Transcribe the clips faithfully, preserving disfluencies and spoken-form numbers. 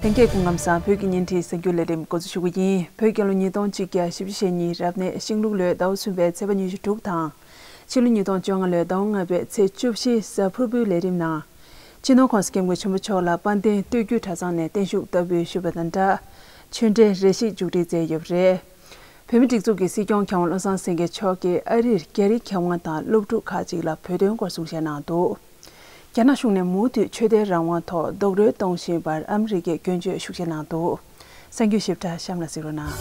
ལྷན་རྒྱས་སྐུ་ཁམས་བཟང་། བོད་ཀྱི་བརྙན་འཕྲིན་གསར་འགྱུར་ལས་རིམ་འགོ་འཛུགས་ཞུ་གི་ཡིན། བོད་རྒྱལ་ལོ་ཉིས་སྟོང་གཅིག་བརྒྱ་བཞི་བཅུ་ཞེ་གཉིས་རབ་གནས་ཤིང་ལུག་ལོའི་ཟླ་བ་གསུམ་པའི་ཚེས་པ་ཉི་ཤུ་དྲུག་དང་། ཕྱི་ལོ་ཉིས་སྟོང་བཅོ་ལྔ་ལོའི་ཟླ་བ་ལྔ་པའི་ཚེས་བཅུ་བཞི་གཟའ་ཕུར་བུའི་ལས་རིམ་ནང་། སྤྱི་ནོར་༸གོང་ས་༸སྐྱབས་མགོན་ཆེན་པོ་མཆོག་ལ་དཔལ་ལྡན་སྟོད་བརྒྱུད་གྲྭ་ཚང་ནས་བརྟན་བཞུགས་བསྟར་འབུལ་ཞུས་པ་དང་སྦྲགས། ཆོས་འབྲེལ་རེ་ཞིག་མཇུག་སྒྲིལ་མཛད་ཡོད་པ་རེད། བོད་མིའི་སྒྲིག་འཛུགས་ཀྱི་སྲིད་སྐྱོང་མཁས་དབང་བློ་བཟང་སེང་གེ་མཆོག་གིས་ཨ་རིར་རྒྱ་རིགས་མཁས་དབང་དང་སློབ་ཕྲུག་ཁག་ཅིག་ལ་བོད་དོན་སྐོར་གསུང་བཤད་གནང་འདུག་རྒྱ་ནག་གཞུང་ནས་མུ་མཐུད་ཆོས་དད་རང་དབང་ཐོག་རྡོག་རོལ་གཏོང་བཞིན་པར་ཨ་མི་རི་ཀས་སྐྱོན་བརྗོད་ཤུགས་ཆེ་གནང་འདུག་གསར་འགྱུར་ཞིབ་ཕྲ་གཤམ་ལ་གཟིགས་རོགས་གནང་།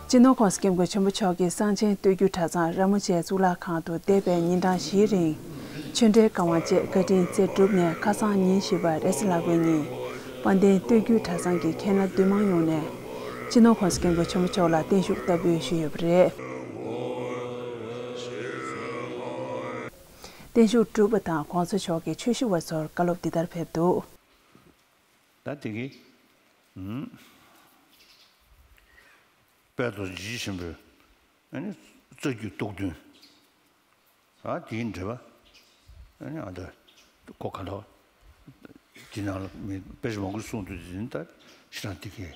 སྤྱི་ནོར་༸གོང་ས་༸སྐྱབས་མགོན་ཆེན་པོ་མཆོག་གིས་གསང་ཆེན་སྟོད་བརྒྱུད་གྲྭ་ཚང་ར་མོ་ཆེའི་གཙུག་ལག་ཁང་དུ་འདས་པའི་ཉིན་གྲངས་བཞིའི་རིང་། ཆོས་འབྲེལ་བཀའ་དབང་བཅས་བཀའ་དྲིན་རྩེ་གྲུབ་ནས་ཁ་སང་ཉིན་བཞི་པ་རེས་གཟའ་ལྷག་པའི་ཉིན། དཔལ་ལྡན་སྟོད་བརྒྱུད་གྲྭ་ཚང་གི་མཁན་བླ་འདུས་མང་ཡོངས་ནས། སྤྱི་ནོར་༸གོང་ས་༸སྐྱབས་མགོན་ཆེན་པོ་མཆོག་ལ་བརྟན་བཞུགས་བསྟར་འབུལ་ཞུས་ཡོད་པ་རེད། བརྟན་བཞུགས་གྲུབ་པ་དང་གོང་ས་མཆོག་གིས་ཆོས་ཞུ་བ་ཚོར་བཀའ་སློབ་འདི་ལྟར་ཕེབས་འདུག་ད་དེ་གི་ཨུམ། དཔལ་རྡོ་རྗེ་ཆེན་པོའི་ཨ་ནི་རྩ་རྒྱུད་རྟོགས་བདུན། ཨ་དེའི་འགྲེལ་པ། ཨ་ནི་ཨ་ད་གོ་ག་ལ་དེ་ནང་ལ་མི་དཔེ་ཆ་མང་པོ་གསུངས་འདུག་དེ་ནི་ད་ཕྱི་ནང་དེ་གའི་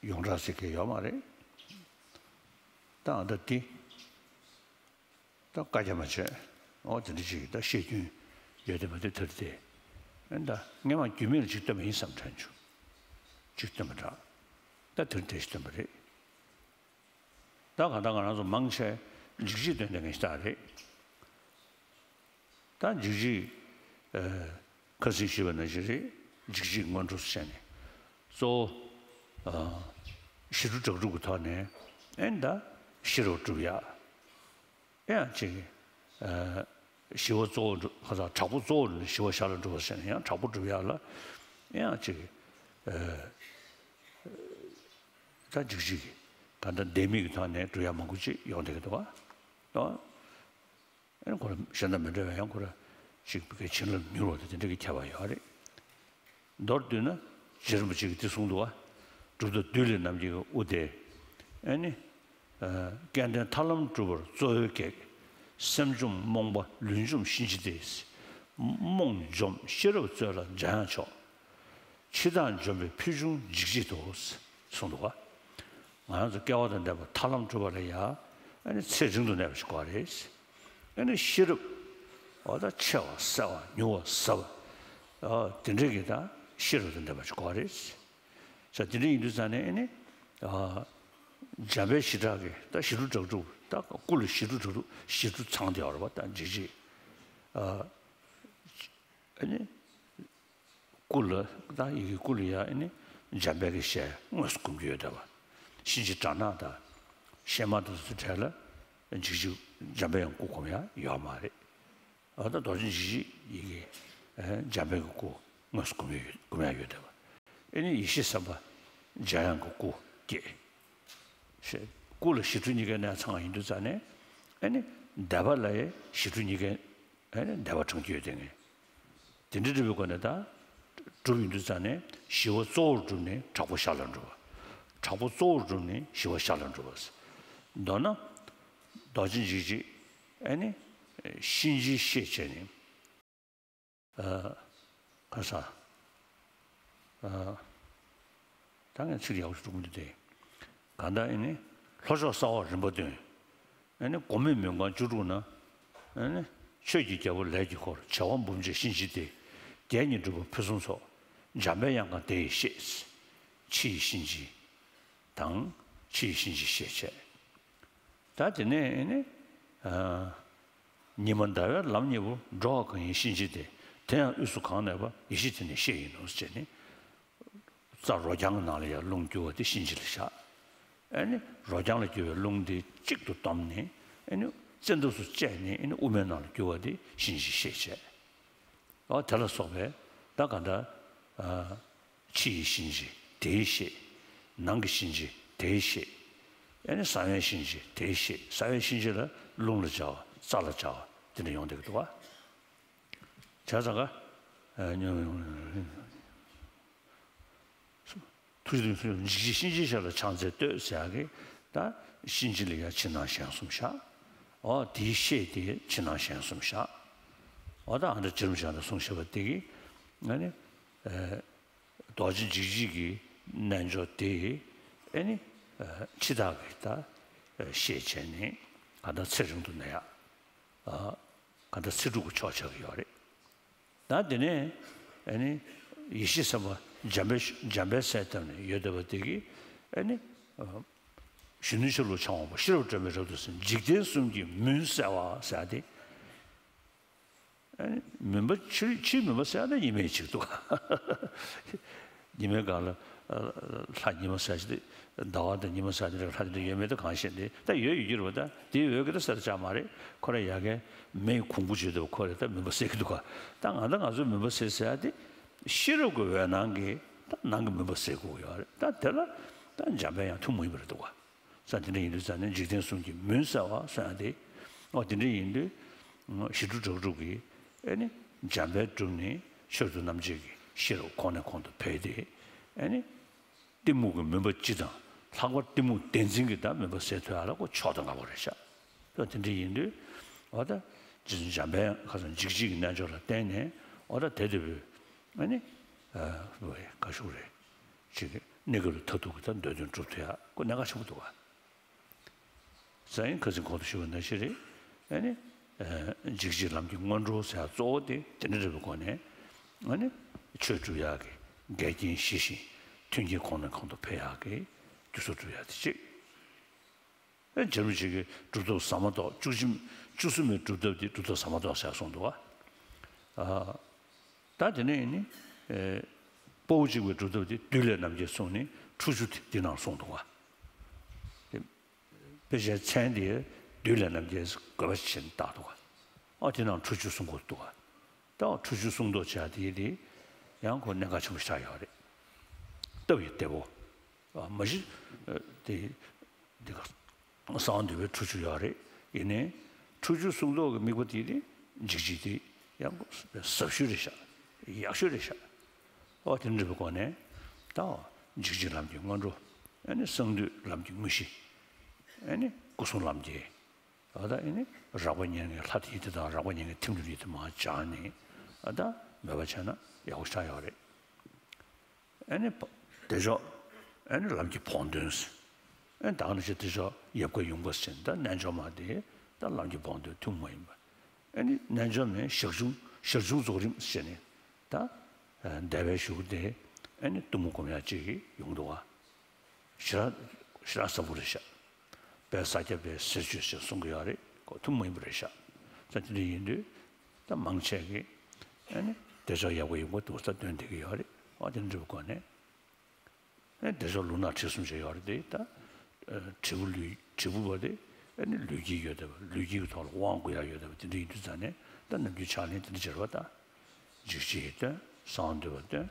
ཡོངས་གྲགས་ཟེར་མཁན་ཡོད་མ་རེད། ད་ཨ་ད་དེ་ད་བཀའ་རྒྱ་མ་བྱས། ཨོ་དེ་འདྲ་ཅིག་ད་བཤད་རྒྱུན་ཡོད་བསྡད་པ་དེ་དེར་དེ། ཨ་ད་སྔས་མ་རྒྱུད་སྨད་ལ་ཅིག་སྟོན་པ་ཡིན་བསམ་དྲན་བྱུང་། ཅིག་སྟོན་པ་འདྲ། ད་དེར་དེ་ཞིག་སྟོན་པ་རེད། ད་གང་ལྟར་ང་རང་ཚོ་མང་ཆེ་འཇིགས་བྱེད་སྟོན་བསྡད་མཁན་ཞིག་ད་རེད། ད་འཇིགས་བྱེད་ཨ་ཁ་སང་ཞུས་པ་ནང་བཞིན་རེད། འཇིགས་བྱེད་སྔོན་འགྲོ་ཟེར་ནས་གཙོ་བོ་ཨ་ཞི་ཁྲོ་དྲག་སྒྲུབ་ཀྱི་ཐོག་ནས་ཨེ་ད་ཤེས་རབ་སྒྲུབ་ཡ། ཨེ་ཡང་ཅིག་ཨ་ཞི་བ་གཙོ་བོ་སྒྲུབ་ཁ་སང་དྲག་པོ་གཙོ་བོ་སྒྲུབ་ནས་ཞི་བ་ཞར་ལ་སྒྲུབ་པ་ཟེར་ནས་ཡང་དྲག་པོ་སྒྲུབ་ཡ་ལ་ཨེ་ཡང་ཅིག་ཨ་ད་འཇིགས་བྱེད་ཀྱི་གང་ལྟར་ལྡེ་མིག་གི་ཐོག་ནས་སྒྲུབ་ཡ་མང་པོ་ཅིག་ཡོང་བསྡད་ཀྱི་འདུག་ག་ཨ་ནི་ཁོ་ར་གཞན་དང་མི་འདྲ་བའི་ཡང་ཁོ་ར་ཅིག་བྱིན་རླབས་མྱུར་བ་དང་དེ་འདྲ་གི་ཁྱད་པར་ཡོད་རེད། མདོར་བསྡུས་ན་རྗེ་རིན་པོ་ཆེ་གིས་འདི་གསུངས་འདུག་ག་གྲུབ་མཐའ་འདུལ་བའི་རྣམ་རྒྱལ་གྱི་དབུ་དེ། ཨ་ནི། སྐལ་ལྡན་ཐར་ལམ་སྒྲུབ་པར་གཙོ་བོའི་གེགས། སེམས་བཅོམ་རྨོངས་པ་ལུས་འཇོམས་གཤིན་རྗེ་སྟེ། རྨོངས་འཇོམས་ཤེས་རབ་སྩོལ་ལ་འཇམ་དབྱངས་མཆོག་འཆི་བདག་འཇོམས་པའི་ཕུལ་བྱུང་འཇིགས་བྱེད་དོ། གསུངས་འདུག་ག་ང་རང་ཚོ་སྐལ་བ་དང་ལྡན་པ་ཐར་ལམ་སྒྲུབ་པ་ལ་ཡ། ཨ་ནི་ཚད་རིང་དུ་གནས་པ་ཞིག་དགོས་རེད། ཨ་ནི་ཤེས་རབ། འོ་ད་ཆེ་བ་གསལ་བ་མྱུར་བ་ཟབ་པ། འོ་དེ་འདྲའི་གི་ད་ཤེས་རབ་དང་ལྡན་པ་ཞིག་དགོས་རེད། ས་དེ་འདྲ་ཡིན་དུས་ཙང་ནས་ཨ་ནི། འཇམ་དཔལ་ཞི་དྲག་གི་ད་ཞི་ཁྲོ་དྲག་སྒྲུབ་ད་སྐུ་ལ་ཞི་ཁྲོ་དྲག་སྒྲུབ་ཞི་ཁྲོ་ཚང་བསྡད་ཡོད་རེད་པ། ད་འཇིགས་བྱེད། ཨ་ནི། སྐུ་ལ་ད་ཡི་གེ་སྐུ་ལ་ཡ་ཨ་ནི་འཇམ་དཔལ་གྱི་ཞལ་དངོས་སུ་སྒོམ་གྱི་ཡོད་བསྡད་པ། གཤིན་རྗེ་དགྲ་ནག་དང་གཤེད་མ་དེ་ཚོ་གྲས་ལ་འཇིགས་བྱེད་འཇམ་དཔལ་ཡང་སྐུ་སྒོམ་ཡ་ཡོད་མ་རེད། ཨ་ད་རྡོ་རྗེ་འཇིགས་བྱེད་ཡི་གེ་འཇམ་དཔལ་གྱི་སྐུ་དངོས་སུ་སྒོམ་ཡོད་སྒོམ་ཡ་ཡོད་བསྡད་པ། ཨ་ནི་ཡེ་ཤེས་སེམས་དཔའ་འཇམ་དབྱངས་ཀྱི་སྐུ་བསྐྱེད། ཞེས་སྐུ་ལ་ཞི་ཁྲོ་གཉིས་ཀའི་གནས་ཚང་བ་ཡིན་དུས་ཙང་ནས་ཨ་ནི་བཟླས་པ་ལ་ཡང་ཞི་ཁྲོ་གཉིས་ཀའི་ཨ་ནི་བཟླས་པ་དྲངས་ཀྱི་ཡོད་དེ་ངས། དེ་འདྲ་འདྲ་བའི་སྒོ་ནས་ད་སྒྲུབ་ཡིན་དུས་ཙང་ནས་ཞི་བ་གཙོ་བོར་བསྒྲུབས་ནས་དྲག་པོ་ཞར་ལ་འགྲོ་བ། དྲག་པོ་གཙོ་བོར་བསྒྲུབས་ནས་ཞི་བ་ཞར་ལ་འགྲོ་བ། མདོར་ན་རྡོ་རྗེ་འཇིགས་བྱེད་ཨ་ནི་གཤིན་རྗེའི་གཤེད་བྱས་ནས། ཨ། ཁ་ས། ཨ། ད་ངས་ཚིག་ཡག་པོ་ཞིག་འབྲི་མི་འདུག་སྟེ། གང་ལྟར་ཨ་ནི་ལྷོ་ཕྱོགས་ས་འོག་རིམ་པ་བདུན། ཨ་ནི་སྒོམ་མེད་མུན་ཁང་བཅུ་དྲུག་ན། ཨ་ནི་ཆོས་ཀྱི་རྒྱལ་པོ་ལས་ཀྱིས་འཁོར་བྱེ་བ་འབུམ་གྱིས་གཤིན་རྗེ་སྟེ། བརྒྱད་གཉིས་སྒྲུབ་པ་ཕུན་སུམ་ཚོགས། འཇམ་དཔལ་དབྱངས་མཁའ་དེ་ཡི་གཤེད། ཕྱི་ཡི་གཤིན་རྗེ། དང་། ཕྱི་ཡི་གཤིན་རྗེའི་གཤེད་བྱས། ད་དེ་ནས་ནི། ཨ། ཉི་མ་ཟླ་བའི་ལམ་གཉིས་པོ་འགྲོ་བ་གང་ཡིན་གཤིན་རྗེ་སྟེ། དེ་ཡང་དབུས་སུ་གང་གནས་པ་ཡེ་ཤེས་དེ་ནི་གཤེད་ཡིན་ནོ་ཞེས་ནི། རྩྭ་རོ་རྐྱང་གི་ནང་ལ་ཡང་རླུང་རྒྱུ་བ་དེ་གཤིན་རྗེ་ལ་བཞག་ཨ་ནི་རོ་རྐྱང་ལ་རྒྱུ་བའི་རླུང་དེ་གཅིག་ཏུ་བསྡོམས་ནས་ཨ་ནི་བཙན་ཐབས་སུ་བཅད་ནས་ཨ་ནི་དབུ་མའི་ནང་ལ་རྒྱུ་བ་དེ་གཤིན་རྗེའི་གཤེད་བྱས། ཨོ་དེ་ལ་སོགས་པའི་ད་ག་འདྲ། ཨ། ཕྱི་ཡི་གཤིན་རྗེ་དེའི་གཤེད། ནང་གི་གཤིན་རྗེ་དེའི་གཤེད། ཨ་ནི་གསང་བའི་གཤིན་རྗེ་དེའི་གཤེད། གསང་བའི་གཤིན་རྗེ་ལ་རླུང་ལ་སྦྱར་བ་རྩྭ་ལ་སྦྱར་བ་དེ་འདྲ་ཡོང་བསྡད་ཀྱི་འདུག་བ། བྱས་ཙང་ཀ། ཨ། ཉོ་ཉོ་ཉོ་ཉོ། ཐུགས་རྗེ་བདུན་གསུམ་འཇིགས་བྱེད་གཤིན་རྗེའི་ཞལ་ལ་ཕྱག་འཚལ་བསྟོད་ཟེར་ཡག་གི་ད་གཤིན་རྗེ་ལ་ཡང་ཕྱི་ནང་གཞན་གསུམ་བཞག་ཨོ་དེའི་གཤེད་དེ་ཕྱི་ནང་གཞན་གསུམ་བཞག་འོ་ད་ཨ་འདྲ་རྗེ་རིན་པོ་ཆེ་ཨ་འདྲ་གསུངས་བཞག་པ་དེ་གིས་ཨ་ནི། རྡོ་རྗེ་འཇིགས་བྱེད་ཀྱི་རྣལ་འབྱོར་དེ་ཨ་ནི་ཕྱི་ཐག་གི་ད་ཤེས་བྱས་ནས་ག་ད་ཚེ་རིང་དུ་གནས་ཡག་ག་ད་ཚེ་སྒྲུབ་ཀྱི་ཕྱོགས་ཆགས་ཀྱི་ཡོད་རེད། ད་དེ་ནས་ཨ་ནི་ཡེ་ཤེས་སེམས་དཔའ་འཇམ་པའི་འཇམ་པའི་སྲས་བཏབ་ནས་ཡོད་བསྡད་པ་དེ་གིས་ཨ་ནི་གཞོན་ནུ་ཆ་ལུགས་འཆང་དབང་པོ་ཤེས་རབ་སྒྲོན་མེའི་རབ་ཏུ་སེམས་འཇིག་རྟེན་གསུམ་གྱི་མུན་བསལ་བ་ཟེར་ཡ་དེ། ཨ་ནི་མུན་པ་ཕྱི་ཕྱིའི་མུན་པ་བསལ་ན་ཉི་མའི་ཕྱིར་འདུག་ཉི་མའི་སྒང་ལ་ཨ་ལྷ་ཉི་མ་ཟེར་ཞིག་ཟླ་བ་དང་ཉི་མ་ཟེར་དེ་འདྲ་ལྷ་དེ་འདྲ་ཡོད་མེད་དུ་གང་ཤེས་ཏེ་ད་ཡོད་ཡོད་ཀྱི་རེད་པ། ད་དེའི་འོད་ཀྱིས་ད་གསལ་ཆགས་མ་རེད། ཁོ་རང་ཡ་གའི་མེའི་གོང་བུ་བརྗོད་དུས་ཁོ་རེ་ད་མུན་པ་བསལ་གྱི་འདུག་ག་ད་ང་ད་ང་ཚོའི་མུན་པ་བསལ་ཟེར་ཡ་དེ་ཤེས་རབ་ཀྱི་འོད་སྣང་གིས་ད་ནང་གི་མུན་པ་བསལ་དགོས་ཀྱི་ཡོད་རེད། ད་དེ་ལ་ད་འཇམ་པའི་དབྱངས་ཐུན་མོང་མ་ཡིན་པ་རེད་འདུག་ག་ས་དེ་འདྲ་ཡིན་དུས་ཙང་ནས་འཇིག་རྟེན་གསུམ་གྱི་མུན་བསལ་བ་གསུང་ཡ་དེ། ཨོ་དེ་འདྲ་ཡིན་དུས། ཞི་ཁྲོ་སྒྲ་སྒྲོགས་ཀྱིས་ཨེ་ནི་འཇམ་དཔལ་བསྒྲུབས་ནས་ཆོས་སྒྲུབ་རྣམ་འབྱེད་ཀྱི་ཤེས་རབ་གོང་ནས་གོང་དུ་འཕེལ་ཏེ། ཨེ་ནི་གཏི་མུག་གི་མུན་པ་སྤྱི་དང་ལྷག་པར་གཏི་མུག་བདེན་འཛིན་གྱི་ད་མུན་པ་བསལ་ཐུབ་ཡ་ལ་ཁོ་མཆོག་ཏུ་དགའ་བོ་རེད་ཤག་ཨོ་དེ་འདྲ་ཡིན་དུས། ཨོ་ད་རྗེ་བཙུན་འཇམ་དཔལ་ཁ་སང་འཇིགས་བྱེད་ཀྱི་རྣལ་འབྱོར་ལ་བརྟེན་ནས་ཨོ་ད་དེ་ལྟ་བུའི་ཨེ་ནི་ཨ་བུ་བའི་དགའ་ཤུགས་རེད། ཅིག་གནས་སྐབས་ལ་མཐར་ཐུག་གི་ད་འདོད་དོན་འགྲུབ་ཐུབ་ཡ་ཁོ་གནད་འགག་ཆེན་པོ་འདུག་ག་ཟེར་ཡིན། ཁ་སང་གོང་དུ་ཞུས་པ་ནང་བཞིན་རེད། ཨ་ནི། འཇིགས་བྱེད་ལམ་གྱི་སྔོན་འགྲོ་ཟེར་ཡ་གཙོ་བོ་དེ་དེ་འདྲ་རེད་པའི་སྒོ་ནས། ཨ་ནི། ཆོས་སྒྲུབ་ཡག་གི་འགལ་རྐྱེན་ཞི་ཞིང་མཐུན་རྐྱེན་གོང་ནས་གོང་དུ་འཕེལ་ཡག་གི་རྒྱུ་ཚོགས་སྒྲུབ་ཡག་དེ་གཅིག་ཨ་རྗེ་རིན་པོ་ཆེ་གིས་གྲུབ་ཐོབ་ཟ་མ་ཏོག་བཅུ་གཅིག་བཅུ་གསུམ་པའི་གྲུབ་ཐོབ་དེ་གྲུབ་ཐོབ་ཟ་མ་ཏོག་ཟེར་གསུངས་འདུག་ག་ད་དེ་ནས་ནི། དཔའ་བོ་གཅིག་པའི་གྲུབ་ཐོབ་དེ་བདུད་ལས་རྣམ་རྒྱལ་གསུངས་ནས་ཁྲོ་ཆུ་དེ་ནང་གསུངས་འདུག་ག་དཔེ་ཆའི་མཚན་དེ་བདུད་ལས་རྣམ་རྒྱལ་དགོས་པ་བྱས་ནས་བཏགས་འདུག་ག་ཨ་དེ་ནང་ཁྲོ་ཆུ་གསུང་དགོས་འདུག་ག་ད་ཁྲོ་ཆུ་གསུང་མདོག་བྱས་དེ་དེ་ཡང་ཁོ་གནད་འགག་ཆེན་པོ་ཆགས་ཡོད་རེད། སྟབས་ཡི་བདེ་བོ། མ་གཞི་དེ་འདི་ག་གསང་བ་འདུས་པའི་ཁྲོ་ཆུ་ཡོད་རེད། ཡིན་ནའི་ཁྲོ་ཆུ་གསུང་མདོག་གི་དམིགས་པ་དེ་དེ་འཇིགས་བྱེད་དེ་ཡང་ཟབ་ཤོས་རེད་ཤག་ཡག་ཤོས་རེད་ཤག་ཨོ་དེ་འདྲ་བའི་སྒོ་ནས་ད་འཇིགས་བྱེད་ལམ་གྱི་སྔོན་འགྲོ། ཨ་ནི་གསང་འདུས་ལམ་གྱི་དངོས་གཞི། ཨ་ནི་སྐུ་གསུང་ལམ་གྱི། ཨོ་ད་ཨ་ནི་རགས་པ་ཉེར་ལྔའི་ལྷ་དེ་ཡི་དེ་དང་རགས་པ་ཉེར་ལྔའི་ཐིམ་རིམ་ཡི་དེ་མར་སྦྱངས་ནས་ཨོ་ད་མོས་པ་བྱས་ན་ཡག་པོ་ཆགས་ཡོད་རེད། ཨ་ནི་བདེ་མཆོག་ཨ་ནི་ལམ་གྱི་བོགས་འདོན། ཨ་ནི་ད་ག་ནང་བཞིན་བདེ་མཆོག་ཡབ་དགའ་ཡུམ་དགའ་ཟེར་ད་རྣལ་འབྱོར་མ་དེ་ད་ལམ་གྱི་བོགས་འདོན་ཐུན་མོང་མ་ཡིན་པ། ཨ་ནི་རྣལ་འབྱོར་མའི་ཞར་བྱུང་ཞར་བྱུང་རྫོགས་རིམ་ཟེར་ནས་ད། འདས་པའི་གཞུག་དེ་ཨ་ནི་གཏུམ་མོ་སྒོམ་ཡག་ཅིག་ཡོང་འདུག་བ། ཞེ་དྲག་ཞེ་དྲག་ཟབ་པོ་རེད་ཤག་དཔལ་ས་སྐྱ་པའི་ཟས་སྤྱོད་ཅེས་གསུང་གི་ཡོད་རེད། ཁོ་ཐུན་མོང་མ་ཡིན་པ་རེད་ཤག་ད་དེ་འདྲ་ཡིན་དུས་ད་མང་ཆེ་གིས་ཨ་ནི་བདེ་མཆོག་ཡབ་དགའ་ཡུམ་དགའ་འདུག་ས་སྟོན་བསྡད་ཀྱི་ཡོད་རེད། ཨ་དེ་འདྲ་བའི་སྒོ་ནས། ཨེ་བདེ་མཆོག་ལུས་ངག་ཁྲིད་གསུམ་ཅེས་ཡོད་རེད་དེ་ད། དྲིལ་བུ་ལུས་དྲིལ་བུ་བ་དེ་ཨ་ནི་ལུས་དཀྱིལ་ཡོད་བསྡད་པ་ལུས་དཀྱིལ་གྱི་ཐོག་ལ་དབང་བསྐུར་ཡག་ཡོད་བསྡད་པ་དེ་འདྲ་ཡིན་དུས་ཙང་ནས་ད་ནམ་རྒྱུན་ཕྱག་ལེན་དེ་འདྲ་བྱེད་པ་ད། འཇིགས་བྱེད་སྟོན་གསང་བ་འདུས་པ་སྟོན།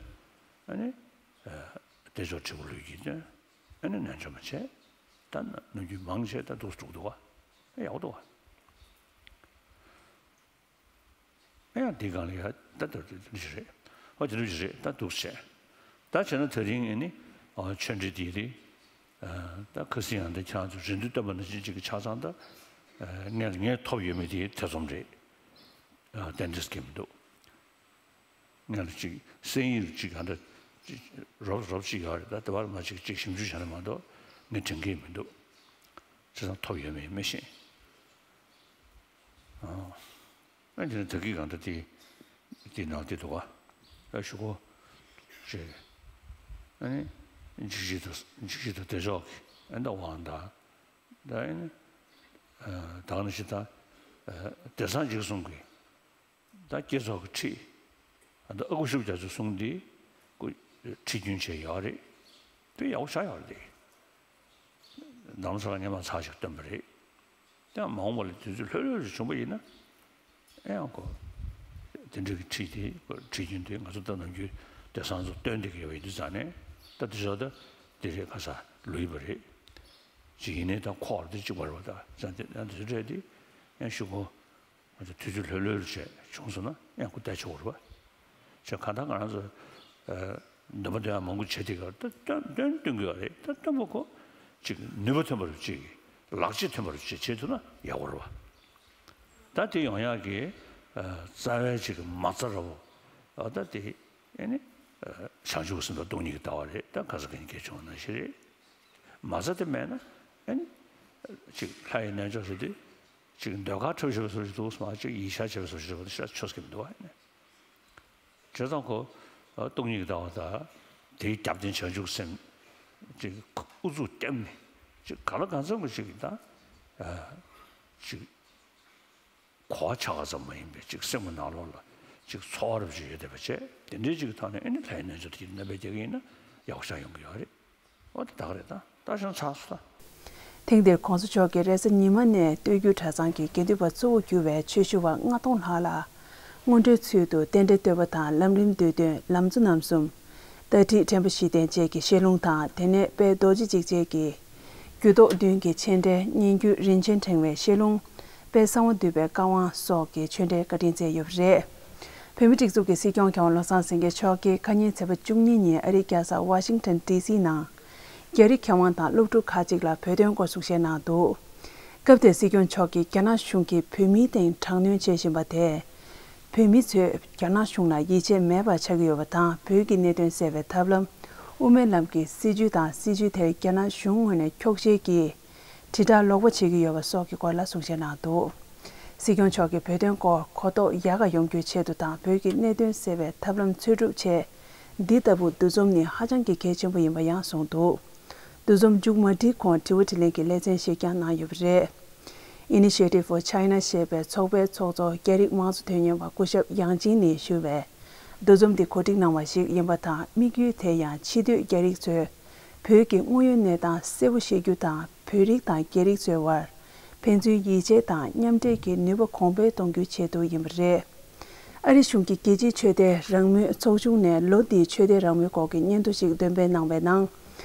ཨ་ནི། བདེ་མཆོག་དྲིལ་བུ་ལུས་དཀྱིལ་སྟོན། ཨ་ནི་རྣལ་འབྱོར་མ་བྱས། ད་ནམ་རྒྱུན་མང་ཆེ་ད་འདུག་འགྲོ་གི་འདུག་བ། ཡག་པོ་འདུག་བ། ཨེ་ཡང་འདི་སྒང་ལ་ཡ་ད་ལྟ་འདི་འདྲ་རེད། ཨོ་དེ་འདྲ་རེད་ད་འདུག་བྱས། ད་བྱས་ན་དེ་རིང་ཨེ་ནི་ཨོ་ཆོས་འབྲེལ་འདི་རེད། ད་ཁ་སང་ཡང་འདི་ཁྱེད་རང་ཚོ་རེ་འདུན་བཏོན་པ་ནང་བཞིན་ཅིག་གི་ཆ་ཚང་ད། ངས་ངས་ཐོབ་ཡོད་མེད་དེ་ཐེ་ཚོམ་རེད། ཏན་ཏན་སྐྱེ་མི་འདུག་ངས་ལ་ཅིག་སེང་ཡིར་ཅིག་ག་འདྲ་ཅིག་རོབ་རོབ་ཅིག་ཡོད་རེད་ད་དེ་བར་མ་ཅིག་ཅིག་ཞིབ་འཇུག་བྱས་ན་མ་གཏོགས་ངས་དྲན་གྱི་མི་འདུག་བྱས་ཙང་ཐོབ་ཡོད་མེད་མི་ཤེས། ཨ་ཨ་འདི་ནི་ད་གི་གང་ལྟར་དེ་དེ་ནང་དེ་འདུག་བ། ཨ་ཞུ་གོ་ཅེས། ཨ་ནི་འཇིགས་བྱེད་དང་འཇིགས་བྱེད་དང་བདེ་མཆོག་གི་ཨ་ད་དབང་དང་། ད་ཨ་ནི་ད་ག་ནང་བཞིན་ད་བདེ་གསང་འཇིགས་གསུམ་གྱི་ད་བསྐྱེད་རྫོགས་ཀྱི་ཁྲིད། ཨ་ད་ཨ་ཁུ་ཤུབ་རྒྱ་མཚོས་གསུངས་འདི་ཁོ་ཁྲིད་རྒྱུན་ཆེ་ཡོད་རེད། དཔེ་ཡག་པོ་ཆགས་ཡོད་རེད། རྡ་རམ་ས་ལ་སྔས་མ་ཚར་ཞིག་བཏོན་པ་རེད། དེ་ཡང་མ་འོངས་པ་ལ་དུས་ཚོད་ལྷོད་ལྷོད་ཅིག་བྱུང་པ་ཡིན་ན། ཨེ་ཡང་ཁོ་དེ་འདྲ་གི་ཁྲིད་དེ་ཁྲིད་རྒྱུན་དེ་ང་ཚོ་ད་ནམ་རྒྱུན་དེང་སང་ཚོ་བཏོན་བསྡད་ཀྱི་ཡོད་པ་ཡིན་དུས་ཙང་ནས་ད་དེ་ཚོ་ད་དེ་རེད་ཁ་ས་ལོས་ཡིན་པ་རེད། ཅིག་ཡིན་ནའི་ད་ཁོག་དེ་གཅིག་པ་རེད་པ། ད་ཙང་དེ་ཡང་དེ་ཚོ་རེད་དེ་ཡང་ཞུ་གོ་ང་ཚོ་དུས་ཚོད་ལྷོད་ལྷོད་བྱས་བྱུང་སོང་ན་ཡང་ཁོ་བལྟས་ཆོག་གི་རེད་པ། བྱས་གང་ལྟར་ང་རང་ཚོ་འདོན་པ་འདོན་ཡག་མང་པོ་བྱས་དེ་གར་ད་སྟོན་སྟོན་སྟོན་གི་ཡོད་རེད། ད་སྟོན་པ་ཁོ་ཅིག་ནུས་པ་ཐོན་པ་རུ་ཅིག་ལག་རྗེས་ཐོན་པ་རུ་ཅིག་བྱེད་ཐུབ་ན་ཡག་པོ་རེད་པ། ད་དེ་ཡོང་ཡག་གི་ རྩ་བའི་ཅིག་མ་རྩ་ར་བོ་ད་དེ་ཨེ་ནི་བྱང་ཆུབ་སེམས་དང་སྟོང་ཉིད་ཀྱི་ལྟ་བ་རེད། ད་ཁ་སང་གི་སྐད་ཆ་བྱུང་བ་ནང་བཞིན་རེད། མ་རྩ་དེ་མེད་ན་ཨེ་ནི་ཅིག་ལྷ་ཡི་རྣལ་འབྱོར་ཟེར་དུས་ཅིག་ཟློས་གར་འཁྲབ་བཞིན་པ་བཟོ་ཞིག་འདུག་སེ་མ་ཅིག་ཡིག་ཆ་བྱས་པ་བཟོ་ཞིག་འདུག་ཤ་ཆོས་སྐད་མི་འདུག་བ་ཨེ་ནི། བྱས་ཙང་ཁོ་སྟོང་ཉིད་ཀྱི་ལྟ་བ་དང་དེའི་རྒྱབ་རྟེན་བྱང་ཆུབ་སེམས་ཅིག་ཨུ་ཚུགས་བརྒྱབ་ནས་ཅིག་ག་ལ་གང་འཚམ་གྱི་ཅིག་ད་ཅིག་གོ་བ་ཆགས་པ་ཙམ་མ་ཡིན་པའི་ཅིག་སེམས་ཀྱི་ནང་ལོགས་ལ་ཅིག་ཚོར་བ་རབ་ཅིག་ཡོད་བསྡད་པ་བྱས། དེ་འདྲའི་ཅིག་གི་ཐོག་ནས་ཨེ་ནི་ལྷའི་རྣལ་འབྱོར་དེ་རྣམ་པར་རྒྱལ་གྱི་ཡིན་ན་ཡག་པོ་ཆགས་ཡོང་གི་ཡོད་རེད། འོ་དེ་ད་ག་རེད། ད་ད་ཞང་ཚགས་སུ་ད། ཐེངས་འདིར་གོང་ས་མཆོག་གིས་རེས་གཟའ་ཉི་མ་ནས་སྟོད་རྒྱུད་གྲྭ་ཚང་གི་དགེ་འདུན་པ་གཙོ་བོར་གྱུར་བའི་ཆོས་ཞུ་བ་ལྔ་སྟོང་ལྷག་ལ་སྔོན་འགྲོའི་ཚུལ་དུ་རྟེན་འབྲེལ་བསྟོད་པ་དང་ལམ་རིམ་བསྡུས་དོན་ལམ་གཙོ་རྣམ་གསུམ། དར་ཊིཀ་དྲན་པ་བཞི་ལྡན་བཅས་ཀྱི་བཤད་ལུང་དང་། དེ་ནས་དཔལ་རྡོ་རྗེ་འཇིགས་བྱེད་ཀྱི་རྒྱུད་ཐོག་བདུན་གྱི་མཆན་འགྲེལ། སྙན་བརྒྱུད་རིན་ཆེན་ཕྲེང་བའི་བཤད་ལུང་། དཔལ་གསང་བ་འདུས་པའི་བཀའ་དབང་སོགས་ཀྱི་ཆོས་འབྲེལ་བཀའ་དྲིན་སྩལ་ཡོད་པ་རེད། བོད་མིའི་སྒྲིག་འཛུགས་ཀྱི་སྲིད་སྐྱོང་མཁས་དབང་བློ་བཟང་སེང་གེ་མཆོག་གིས་ཁ་ཉིན་ཚེས་པ་བཅུ་གཉིས་ཉིན་ཨ་རིའི་རྒྱལ་ས་ཝ་ཤིང་ཊོན་ཌི་སི་ནང་རྒྱ་རིགས་མཁས་དབང་དང་སློབ་ཕྲུག་ཁག་ཅིག་ལ་བོད་དོན་སྐོར་གསུང་བཤད་གནང་འདུག་སྐབས་དེར་སྲིད་སྐྱོང་མཆོག་གིས་རྒྱ་ནག་གཞུང་གིས་བོད་མིའི་སྟེང་དྲག་གནོན་བྱེད་བཞིན་པ་དེས་བོད་མི་ཚོས་རྒྱ་ནག་གཞུང་ལ་ཡིད་ཆེས་མེད་པ་ཆགས་ཀྱི་ཡོད་པ་དང་། བོད་ཀྱི་གནད་དོན་སེལ་བའི་ཐབས་ལམ་དབུ་མའི་ལམ་གྱི་སྲིད་བྱུས་དང་། སྲིད་བྱུས་དེར་རྒྱ་ནག་གཞུང་ངོས་ནས་འཁྱོག་བཤད་ཀྱིས་དྲིལ་བསྒྲགས་ལོག་པ་བྱེད་ཀྱི་ཡོད་པ་སོགས་ཀྱི་སྐོར་ལ་གསུང་བཤད་གནང་འདུག་སྲིད་སྐྱོང་མཆོག་གིས་བོད་དོན་སྐོར་གོ་རྟོགས་ཡག་ག་ཡོང་རྒྱུའི་ཆེད་དུ་དང་། བོད་ཀྱི་གནད་དོན་སེལ་བའི་ཐབས་ལམ་འཚོལ་སྒྲུབ་ཆེད་འདི་ལྟ་བུ་འདུ་འཛོམས་ནི་ཧ་ཅང་གི་གལ་ཆེན་པོ་ཡིན་པ་ཡང་གསུངས་འདུག་འདུ་འཛོམས་མཇུག་མ་སྒྲིལ་གོང་དྲི་བ་དྲིས་ལན་གྱི་ལེ་ཚན་ཞིག་ཀྱང་གནང་ཡོད་པ་རེད། Initiative for China ཞེས་པའི་ཚོགས་པའི་ཚོགས་གཙོ་རྒྱ་རིགས་དམངས་གཙོ་དོན་གཉེར་བ་སྐུ་ཞབས་ཡང་ཅིན་ནས་ཞུས་པས། འདུ་འཛོམས་འདི་གོ་སྒྲིག་གནང་བ་ཞིག་ཡིན་པ་དང་། དམིགས་ཡུལ་དེ་ཡང་ཕྱི་སྡོད་རྒྱ་རིགས་ཚོས་བོད་ཀྱི་དངོས་ཡོད་གནས་སྟངས་གསལ་པོ་ཤེས་རྒྱུ་དང་། བོད་རིགས་དང་རྒྱ་རིགས་ཚོའི་དབར་ཕན་ཚུན་ཡིད་ཆེས་དང་མཉམ་འབྲེལ་གྱི་ནུས་པ་གོང་འཕེལ་གཏོང་རྒྱུའི་ཆེད་དུ་ཡིན་པ་རེད། ཨ་རི་གཞུང་གི་རྒྱལ་སྤྱིའི་ཆོས་དད་རང་མོས་ཚོགས་ཆུང་ནས་ལོ་འདིའི་ཆོས་དད་རང་མོས་སྐོར་གྱི་སྙན་ཐོ་ཞིག་འདོན་སྤེལ་གནང་བའི་ནང་།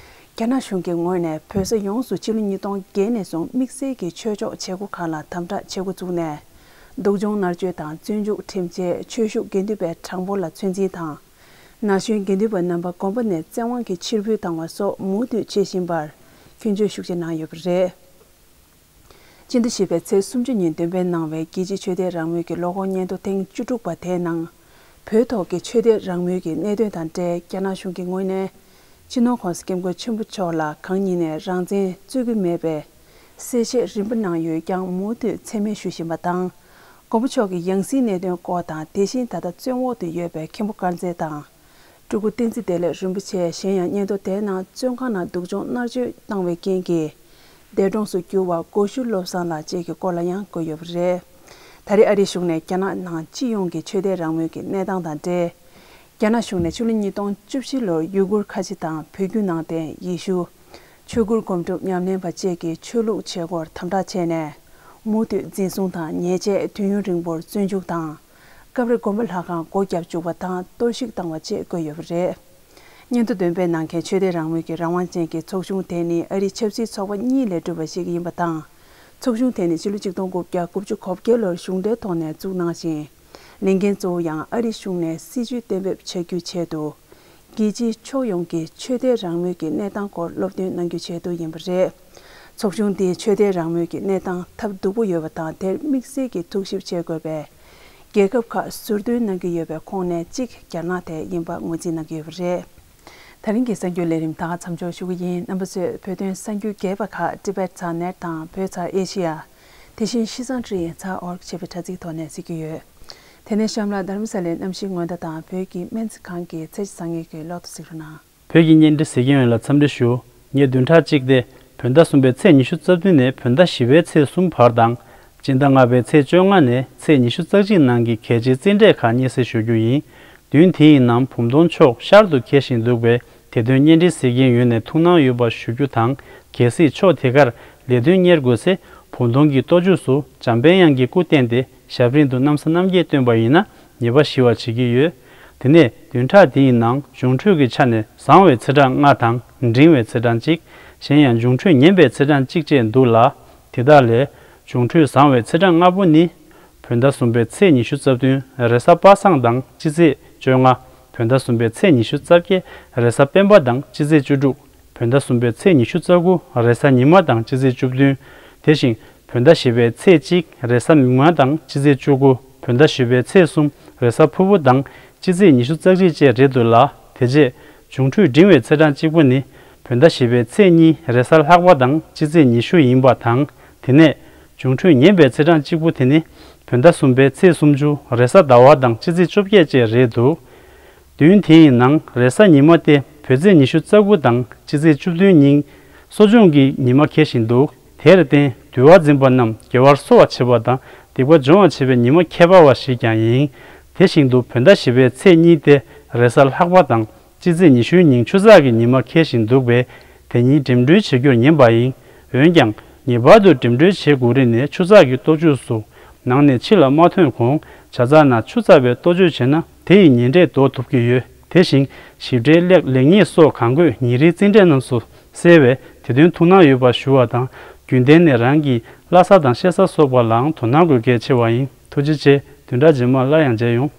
རྒྱ་ནག་གཞུང་གི་ངོས་ནས་བོད་ས་ཡོངས་སུ་ཕྱི་ལོ་ཉིས་སྟོང་བརྒྱད་ནས་བཟུང་དམིགས་བསལ་གྱི་ཆོས་ཕྱོགས་བྱེད་སྒོ་ཁག་ལ་དམ་དྲག་བྱེད་འགོ་བཙུགས་ནས། སྡུག་སྦྱོང་མནར་གཅོད་དང་བཙོན་འཇུག་ཁྲིམས་ཆད། ཆོས་ཞུགས་དགེ་འདུན་པའི་གྲངས་འབོར་ལ་ཚོད་འཛིན་དང་། ན་གཞོན་དགེ་འདུན་པ་རྣམ་པ་དགོན་པ་ནས་བཙན་དབང་གིས་ཕྱིར་འབུད་བཏང་བ་སོགས་མུ་མཐུད་བྱེད་བཞིན་པར་སྐྱོན་བརྗོད་ཤུགས་ཆེ་གནང་ཡོད་པ་རེད། སྤྱི་ཟླ་བཞི་པའི་ཚེས་སུམ་ཅུ་ཉིན་འདོན་སྤེལ་གནང་བའི་རྒྱལ་སྤྱིའི་ཆོས་དད་རང་མོས་ཀྱི་ལོ་འཁོར་སྙན་ཐོ་ཐེངས་བཅུ་དྲུག་པ་དེའི་ནང་། བོད་ཐོག་གི་ཆོས་དད་རང་མོས་ཀྱི་གནད་དོན་དང་འབྲེལ། རྒྱ་ནག་གཞུང་གི་ངོས་ནས་སྤྱི་ནོར་༧གོང་ས་༧སྐྱབས་མགོན་ཆེན་པོ་མཆོག་ལ་གང་ཉིད་ནས་རང་བཙན་རྩོད་ཀྱི་མེད་པའི་གསལ་བཤད་རིམ་པ་གནང་ཡོད་ཀྱང་། མུ་མཐུད་མཚན་སྨད་ཞུ་བཞིན་པ་དང་། མགོན་པོ་མཆོག་གི་ཡང་སྲིད་གནད་དོན་སྐོར་དང་། དེ་བཞིན་ད་ལྟ་བཙོན་འོག་ཏུ་ཡོད་པའི་མཁན་པོ་དཀར་མཛེས་དང་། སྤྲུལ་སྐུ་བསྟན་འཛིན་བདེ་ལེགས་རིན་པོ་ཆེ། གཞན་ཡང་སྙན་ཐོ་དེའི་ནང་བཙོན་ཁང་ནང་སྡུག་སྦྱོང་མནར་གཅོད་བཏང་བའི་རྐྱེན་གྱིས་འདས་གྲོངས་སུ་གྱུར་བ་སྒོ་ཤུ་བློ་བཟང་ལགས་བཅས་ཀྱི་སྐོར་ལ་ཡང་བཀོད་ཡོད་པ་རེད། ད་རེས་ཨ་རིའི་གཞུང་ནས་རྒྱ་ནག་ནང་སྤྱི་ཡོངས་ཀྱི་ཆོས་དད་རང་མོས་ཀྱི་གནས་སྟངས་དང་འབྲེལ། རྒྱ་ནག་གཞུང་ནས་ཕྱི་ལོ་ཉིས་སྟོང་བཅུ་བཞི་ལོར་ཡུ་གུར་ཁ་ཆེ་དང་བོད་བརྒྱུད་ནང་བསྟན་ཡེ་ཤུ། ཆོས་གུར་སྒོམ་སྒྲུབ་ཉམས་ལེན་པ་བཅས་ཀྱི་ཆོས་ལུགས་བྱེད་སྒོར་དམ་དྲག་བྱས་ནས། མུ་མཐུད་འཛིན་བཟུང་དང་ཉེས་ཆད། དུས་ཡུན་རིང་པོར་བཙོན་འཇུག་དང་། སྐབས་རེ་དགོན་པ་ལྷ་ཁང་སྒོ་བརྒྱབ་བཅུག་པ་དང་གཏོར་བཤིག་བཏང་བ་བཅས་བཀོད་ཡོད་པ་རེད། སྙན་ཐོ་འདོན་སྤེལ་གནང་མཁན་ཆོས་དད་རང་མོས་ཀྱི་རང་དབང་ཅན་གྱི་ཚོགས་ཆུང་དེ་ནི་ཨ་རིའི་ཆབ་སྲིད་ཚོགས་པ་གཉིས་ལས་གྲུབ་པ་ཞིག་ཡིན་པ་དང་། ཚོགས་ཆུང་དེ་ནི་ཕྱི་ལོ་ཆིག་སྟོང་དགུ་བརྒྱ་དགུ་བཅུ་གོ་བརྒྱད་ལོར་གཞུང་འབྲེལ་ཐོག་ནས་བཙུགས་གནང་ཞིང་། ལས་འགན་གཙོ་བོ་ཡང་ཨ་རི་གཞུང་ནས་སྲིད་བྱུས་གཏན་འབེབས་བྱ་རྒྱུའི་ཆེད་དུ། རྒྱལ་སྤྱིའི་ཕྱོགས་ཡོངས་ཀྱི་ཆོས་དད་རང་མོས་ཀྱི་གནས་སྟངས་སྐོར་སློབ་སྟོན་གནང་རྒྱུའི་ཆེད་དུ་ཡིན་པ་རེད། ཚོགས་ཆུང་འདིས་ཆོས་དད་རང་མོས་ཀྱི་གནས་སྟངས་ཐབས་སྡུག་པོ་ཡོད་པ་དང་། དེར་དམིགས་བསལ་གྱིས་ཐུགས་ཞིབ་བྱེད་དགོས་པའི་རྒྱལ་ཁབ་ཁག་ཟུར་འདོན་གནང་གི་ཡོད་པའི་ཁོངས་ནས་གཅིག་རྒྱ་ནག་དེ་ཡིན་པ་ངོས་འཛིན་གནང་གི་ཡོད་པ་རེད། ད་རིང་གི་གསར་འགྱུར་ལས་རིམ་ད་མཚམས་འཇོག་ཞུ་གི་ཡིན། རྣམ་པ་ཚོས་བོད་དོན་གསར་འགྱུར་རྒྱས་པ་ཁག་Tibet ཚ་ནེར་དང་བོད་ཚ་ཨེ་ཤི་ཡ། དེ་བཞིན་ཤི་ཙང་ཀྲི་ཡན་ཚ་ཨོར་ཅེས་པའི་དྲ་ཚིགས་ཐོག་ནས་གཟིགས་ཀྱི་ཡོད། དེ་ནས་གཤམ་ལ་རྡ་རམ་ས་ལའི་གནམ་གཤིས་སྔོན་བརྡ་དང་བོད་ཀྱི་སྨན་རྩིས་ཁང་གི་ཚེས་བཟང་ངན་གྱི་ལོ་ཐོ་གཟིགས་རོགས་གནང་། བོད་ཀྱི་བརྙན་འཕྲིན་གཟིགས་མཁན་ཡོངས་ལ་འཚམས་འདྲི་ཞུ། ཉེ་བདུན་ཕྲག་གཅིག་སྟེ། བོད་ཟླ་གསུམ་པའི་ཚེས་ཉི་ཤུ་རྩ་བདུན་ནས་བོད་ཟླ་བཞི་པའི་ཚེས་གསུམ་བར་དང་། སྤྱི་ཟླ་ལྔ་པའི་ཚེས་བཅོ་ལྔ་ནས་ཚེས་ཉི་ཤུ་རྩ་གཅིག་ནང་གི་གལ་ཆེའི་རྩིས་འབྲས་ཁག་སྙན་སེང་ཞུ་རྒྱུ་ཡིན། བདུན་དེ་ཡི་ནང་བུམ་སྟོང་ཕྱོགས་ཤར་དུ་འཁེལ་བཞིན་འདུག་པས། དེ་དོན་བརྙན་འཕྲིན་གཟིགས་མཁན་ཡོངས་ནས་ཐུགས་སྣང་ཡོད་པ་ཞུ་རྒྱུ་དང་། གལ་སྲིད་ཕྱོགས་དེ་གར་ལས་དོན་གཉེར་དགོས་ཚེ། བུམ་སྟོང་གི་ལྟོ་ཕྱོགས་སུ་འཇམ་དཔལ་དབྱངས་ཀྱི་སྐུ་བསྟན་ཏེ། ཞབས་རིམ་དུ་གནམ་ས་སྣ་བརྒྱད་བཏོན་པ་ཡིན་ན་ཉེས་པ་ཞི་བར་བྱེད་ཀྱི་ཡོད། དེ་ནས་བདུན་ཕྲག་འདི་ཡི་ནང་འབྱུང་འཕྲོད་ཀྱི་ཆ་ནས་བཟང་བའི་ཚེས་གྲངས་ལྔ་དང་འབྲིང་བའི་ཚེས་གྲངས་གཅིག་གཞན་ཡང་འབྱུང་འཕྲོད་ངན་པའི་ཚེས་གྲངས་གཅིག་བཅས་འདུག་ལ། དེ་དག་ལས་འབྱུང་འཕྲོད་བཟང་བའི་ཚེས་གྲངས་ལྔ་པོ་ནི། བོད་ཟླ་གསུམ་པའི་ཚེས་ཉི་ཤུ་རྩ་བདུན་རེས་གཟའ་པ་སངས་དང་སྤྱི་ཚེས་བཅོ་ལྔ། བོད་ཟླ་གསུམ་པའི་ཚེས་ཉི་ཤུ་རྩ་བརྒྱད་རེས་གཟའ་སྤེན་པ་དང་སྤྱི་ཚེས་བཅུ་དྲུག་བོད་ཟླ་གསུམ་པའི་ཚེས་ཉི་ཤུ་རྩ་དགུ་རེས་གཟའ་ཉི་མ་དང་སྤྱི་ཚེས་བཅུ་བདུན། དེ་བཞིན་བོད་ཟླ་བཞི་པའི་ཚེས་གཅིག་རེས་གཟའ་མིག་དམར་དང་སྤྱི་ཚེས་བཅུ་དགུ། བོད་ བོད་ཟླ་བཞི་པའི་ཚེས་གསུམ་རེས་གཟའ་ཕུར་བུ་དང་སྤྱི་ཚེས་ཉི་ཤུ་རྩ་གཅིག་བཅས་རེད་འདུག་ལ། དེ་རྗེས་འབྱུང་འཕྲོད་འབྲིང་བའི་ཚེས་གྲངས་གཅིག་པུ་ནི་བོད་ཟླ་བཞི་པའི་ཚེས་གཉིས་རེས་གཟའ་ལྷག་པ་དང་སྤྱི་ཚེས་ཉི་ཤུ་ཡིན་པ་དང་། དེ་ནས་འབྱུང་འཕྲོད་ངན་པའི་ཚེས་གྲངས་གཅིག་པུ་དེ་ནི་བོད་ཟླ་གསུམ་པའི་ཚེས་སུམ་ཅུ་རེས་གཟའ་ཟླ་བ་དང་སྤྱི་ཚེས་བཅོ་བརྒྱད་བཅས་རེད་འདུག་བདུན་དེའི་ནང་རེས་གཟའ་ཉི་མ་སྟེ་བོད་ཚེས་ཉི་ཤུ་རྩ་དགུ་དང་སྤྱི་ཚེས་བཅུ་བདུན་ཉིན་གསོ་སྦྱོང་གི་ཉི་མ་འཁེལ་བཞིན་འདུག་དེར་བརྟེན་འདུལ་བ་འཛིན་པ་རྣམས་དགེ་བར་གསོལ་བ་བྱེད་པ་དང་སྡིག་པ་སྦྱོང་བ་བྱེད་པའི་ཉི་མ་ཁྱད་པར་བ་ཞིག་ཀྱང་ཡིན། དེ་བཞིན་དུ་བོད་ཟླ་བཞི་པའི་ཚེས་གཉིས་ཏེ་རེས་གཟའ་ལྷག་པ་དང་སྤྱི་ཚེས་ཉི་ཤུའི་ཉིན་ཆུ་ཚགས་ཀྱི་ཉི་མ་འཁེལ་བཞིན་འདུག་པས། དེ་ཉིན་འགྲིམ་འགྲུལ་བྱེད་རྒྱུར་ཉན་པ་ཡིན། འོན་ཀྱང་ངེས་པར་དུ་འགྲིམ་འགྲུལ་བྱེད་དགོས་རིགས་ནི་ཆུ་ཚགས་ཀྱི་ལྟོ་ཆས་སུ་ནང་ནས་ཕྱི་ལ་མ་ཐོན་གོང་ཇ་ཚགས་ནང་ཆུ་ཚགས་པའི་ལྟོ་ཆས་བྱས་ན་དེ་ཡི་ཉེན་འཕྲད་ཟློག་ཐུབ་ཀྱི་ཡོད། དེ་བཞིན་ཞིབ་ཕྲའི་ལེགས་ལེགས་ཉེས་སོགས་གང་དགོས་ཉིན་རེའི་རྩིས་ཕྲད་རྣམས་སུ་གསལ་བས་དེ་དོན་ཐུགས་སྣང་ཡོད་པ་ཞུ་བ་དང་རྒྱུན་ལྡན་ནས་རང་གི་བླ་གཟའ་དང་གཤེད་གཟའ་སོགས་པ་ལའང་དོ་སྣང་དགོས་གལ་ཆེ་བ་ཡིན། ཐུགས་རྗེ་ཆེ། བདུན་ཕྲག་རྗེས་མ་སླར་ཡང་མཇལ་ཡོང་།